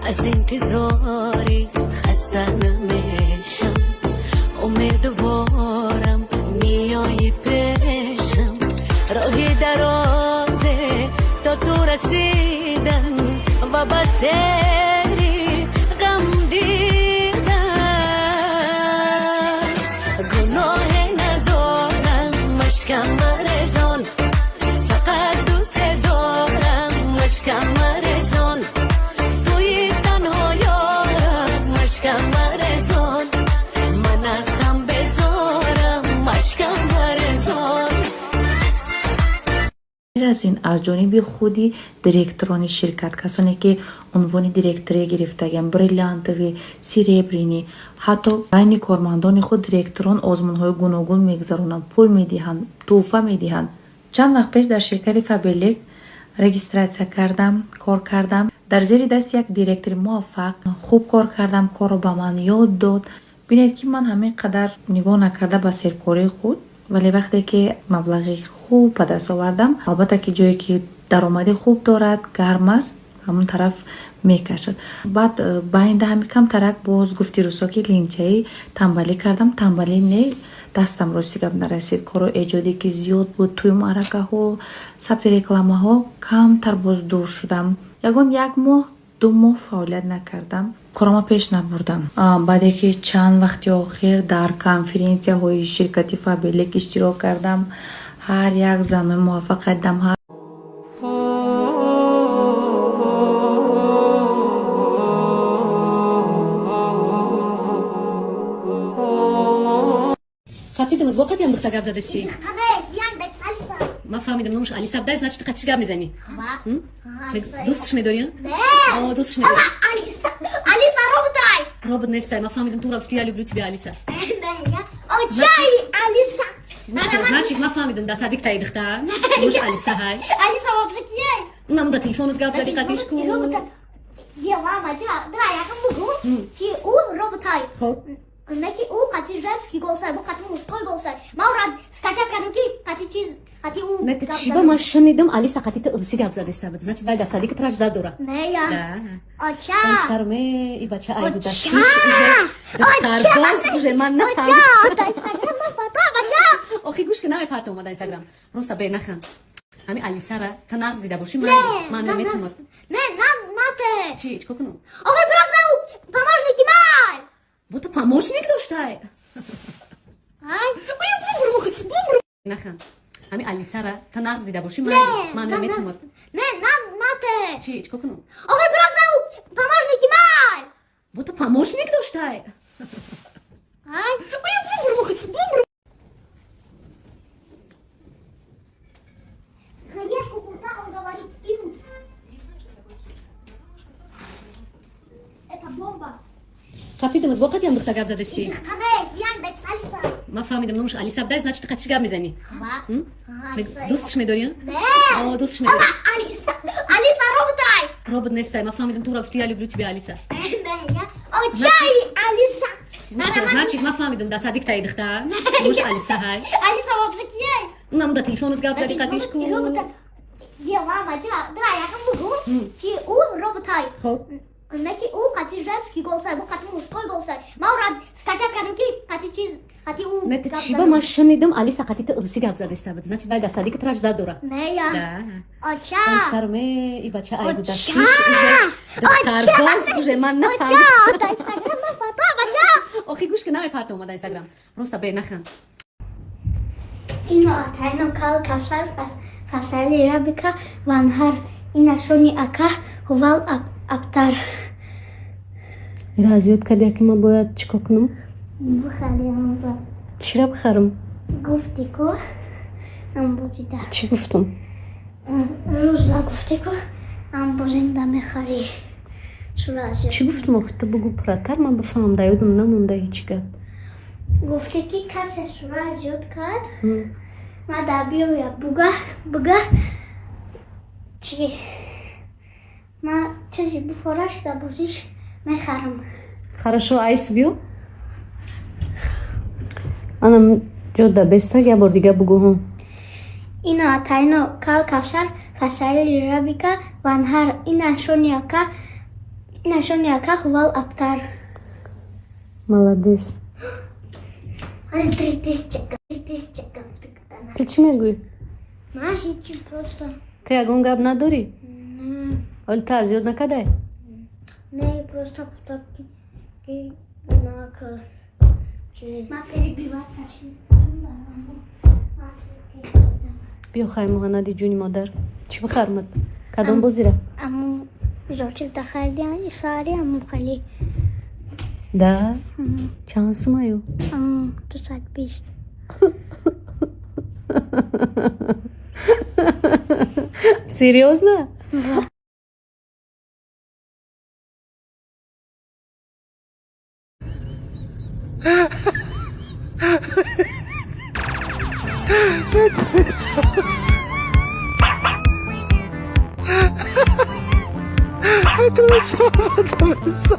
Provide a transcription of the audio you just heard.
Аз интизорӣ хаста намешам, умедворам, меоӣ пешам. Роҳи дарозе то ту расидан ва ба сери ғам дидан. Гуноҳе надорам, ашкам марезон, фақат дӯст дорам, ашкам марезон. Туи танҳо ёрам, ашкам марезон, ман аз ғам безорам, ашкам марезон. Ғайр аз ин, аз ҷониби худи директорони ширкат, касоне ки унвони директорӣ гирифтагианд, бриллиантовый, серебряный, ҳатто байни кормандони худ директорон озмунҳои гуногун мегузаронанд, пул медиҳанд, тӯҳфа медиҳанд. Чанд вақт пеш дар ширкати Фаберлик регистрация кардам, кор кардам. Дар зери дасти як директори муваффақ хуб кор кардам, корро ба ман ёд дод. Бинед, ки ман ҳамин қадар нигоҳ накарда ба серкории худ, вале вақте ки маблағи хуб ба даст овардам, албатта ки ҷое ки даромади хуб дорад, гарм аст, ҳамон тараф мекашад. Баъд байнда ҳами камтарак боз, гуфти рӯсо, ки лентяй, тамбалӣ кардам. Тамбалӣ не, дастам, рости гап, нарасид. Корҳои эҷодӣ ки зиёд буд, тӯи маъракаҳо, сабти рекламаҳо, камтар боз дур шудам. Ягон як моҳ, 2 моҳ фаъолият накардам, корома пеш набурдам. Баъде ки чанд вақти охир дар конференсияҳои ширкати Фаберлик иштирок кардам, ҳар як занои муваффақият дидам. Қапидамат, бо қадиам духта гап задастӣ? Ман Ман фаҳмидам, номаш Алиса будай, значит, қадиш гап мезанӣ. Дӯстш медорӣ? Не. О, дӯстш медорӣ. Алиса, Алиса роботай. Робот нестай, ман фаҳмидам, тура гуфти: «Я люблю тебя, Алиса». Очай, Алиса. Значит, ман фаҳмидам, да садик таи духта номаш Алиса ҳай. Алиса вообще кияй? Унам да телефонат гап зади қадиш ку. Бия, мама, ча, дра, якам бугу, ки ӯ роботай. Хоб. Не ки ӯ қати женский голосай, бо қати мужской голосай. Ман ӯра скачать кардам, ки қати чиз, қати ӯ. Не, ти чиба, ман шунидам, Алиса қати ту урси гап задеста буд. Значит, вай да садик тражда дора. Не, я. Да. Оча. Сарме и бача ай буда Оча. шиш уже духтарбоз уже, ман нафаҳмидам. Оча, да Инстаграм нафата, бача. Охи, гӯш ки, намепарта омада Инстаграм. Просто бе нахан. Ҳами Алисара та нағз дида бошӣ, Не, ман наметавонам. Не, на, нате. Чи, чико кунам? Охи, просто ӯ помощники май. Бо ту помощник доштай. Ай. Нахан. Ҳами Алисара та нағз дида бошӣ, Не, ман на, наметавонам. Не, на, нате. Чи, чико кунам? Охи, просто ӯ помощники май. Бо ту помощник доштай. Ай. Хаешку куда он говорит скинуть? Это бомба. Қапидамат, бо қадиам духта гап задастӣ? Алиса. Ман фаҳмидам, номаш Алиса будай, значит, қадиш гап мезанӣ. Дӯстш медорӣ? Не. О, дӯстш медорӣ. Алиса, Алиса роботай. Робот нестай, ман фаҳмидам, тура гуфти: «Я люблю тебя, Алиса». Не, я. Очай, Алиса. Гӯш ки, значит, ман фаҳмидам, да садик таи духта номаш Алиса ҳай. Алиса вообще кияй? Унам да телефонат гап зади қадиш ку. Бия, мама, ча, дра, якам бугу, ки ӯ роботай. Хоб. Не ки ӯ қати женский голосай, бо қати мужской голосай. Ман ӯра скачать кардам, ки қати чиз, қати ӯ. Не, ти гап чиба, задам. Ман шунидам, Алиса қати ту урси гап задеста буд. Значит, вай да садик тражда дора. Не, я. Да. Оча. Сарме и бача ай буда Оча. шиш уже духтарбоз уже, ман нафаҳмидам. Оча, да Инстаграм нафата, бача. Охи, гӯш ки, намепарта омада Инстаграм. Просто бе нахан. Ино атайно кал кавсар фасали рабика ванҳар ина шони ака ҳувал абтар. Ира аз ёд кардия, ки ман бояд чӣ кор кунам? Бухари амба. Чира бихарам? Гуфти ку амбозида. Чӣ гуфтам? Рӯза гуфти ку амбозинда мехарӣ. Сура аз ёд. Чӣ гуфтам охи? Ту бугу пурратар, ман бифаҳмам, да ёдам намонда ҳеҷ гап. Гуфти ки касе сура аз ёд кард, ма дар биёя буга буга чи ма чизи буфораш да бозиш мехарам. Хорошо, айс биё, анам ҷода бестаг, як бор дига бугӯ ҳо. Ино атайно кал кавсар фасали рабика ванҳар ина шони ака. Нашон яка хвал аптар. Молодец. Аз 3000, 3000. Ту чӣ мегӯӣ? Ман ҳеҷи, просто. Ту ягон гап надорӣ? Ҳоли ту азёд накардай? Не, просто так ки нака. Ма перебиваться. Биё, хай, Муҳаннади ҷуни модар, чӣ бихармад? Кадом бозира? Аму зочил тахардиан сари аму хали. Да, чанд сумаю? Аму 220. Серьёзно? Atravessou, atravessou.